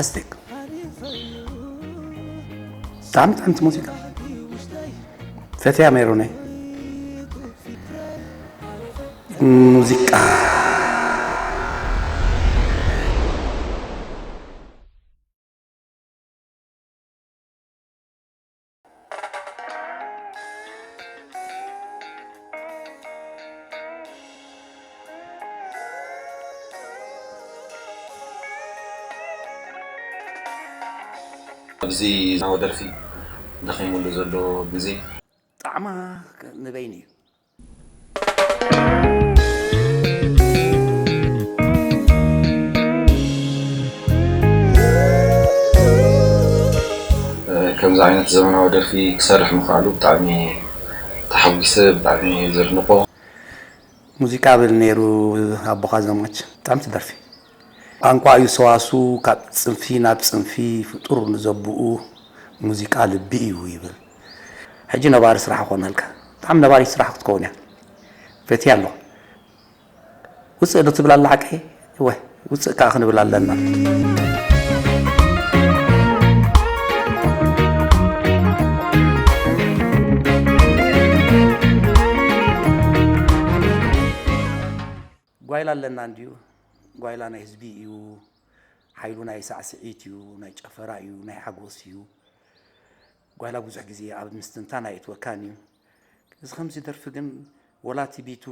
ፋንታስቲክ። ብጣዕሚ ጥዕምቲ ሙዚቃ። ፈትያ ሜሮነይ። ሙዚቃ። ኣብዚ ናወ ደርፊ ደኺሙሉ ዘሎ ግዜ ጣዕማ ንበይኑ እዩ። ከምዚ ዓይነት ዘመናዊ ደርፊ ክሰርሕ ምኽኣሉ ብጣዕሚ ተሓጒሰ፣ ብጣዕሚ ዘድንቆ። ሙዚቃ ብል ነይሩ ኣቦኻ ዘማች። ብጣዕሚ ትደርፊ። ቋንቋ እዩ ሰዋሱ ካብ ጽንፊ ናብ ጽንፊ ፍጡር ንዘብኡ ሙዚቃ ልቢ እዩ ይብል። ሕጂ ነባሪ ስራሕ ኾነልካ። ብጣዕሚ ነባሪ ስራሕ ክትከውን እያ። ፈትያ ኣለኹ። ውፅእ ዶ ትብል ኣላ ሓቀይ? እወ፣ ውፅእ ከዓ ክንብል ኣለና። ጓይላ ኣለና እንድዩ። ጓይላ ናይ ህዝቢ እዩ። ሓይሉ ናይ ሳዕስዒት እዩ፣ ናይ ጨፈራ እዩ፣ ናይ ሓጎስ እዩ። ጓይላ ብዙሕ ግዜ ኣብ ምስትንታን ኣየእትወካን እዩ። እዚ ከምዚ ደርፊ ግን ወላ እቲ ቢቱ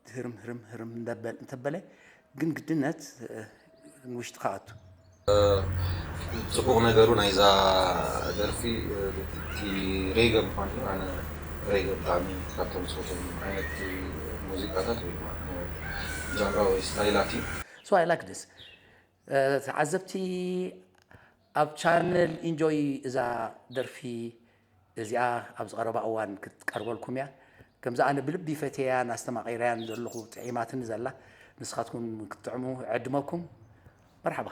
ህርም ህርም ህርም እንደበል እንተበለ ግን ግድነት ንውሽጥኻ ኣቱ። ጽቡቕ ነገሩ ናይዛ ደርፊ እቲ ሬገ ምዃኑ እዩ። ኣነ ሬገ ብጣዕሚ ካብቶም ዝፈትዎም ዓይነት ሙዚቃታት ወይ ድማ ጃንራ ወይ ስታይላት እዩ። So I like this። ተዓዘብቲ ኣብ ቻነል ኢንጆይ እዛ ደርፊ እዚኣ ኣብዚ ቀረባ እዋን ክትቀርበልኩም እያ። ከምዚ ኣነ ብልቢ ፈትየያን ኣስተማቒረያን ዘለኹ ጥዒማትኒ ዘላ ንስኻትኩም ክትጥዕሙ እዕድመኩም። መርሓባ።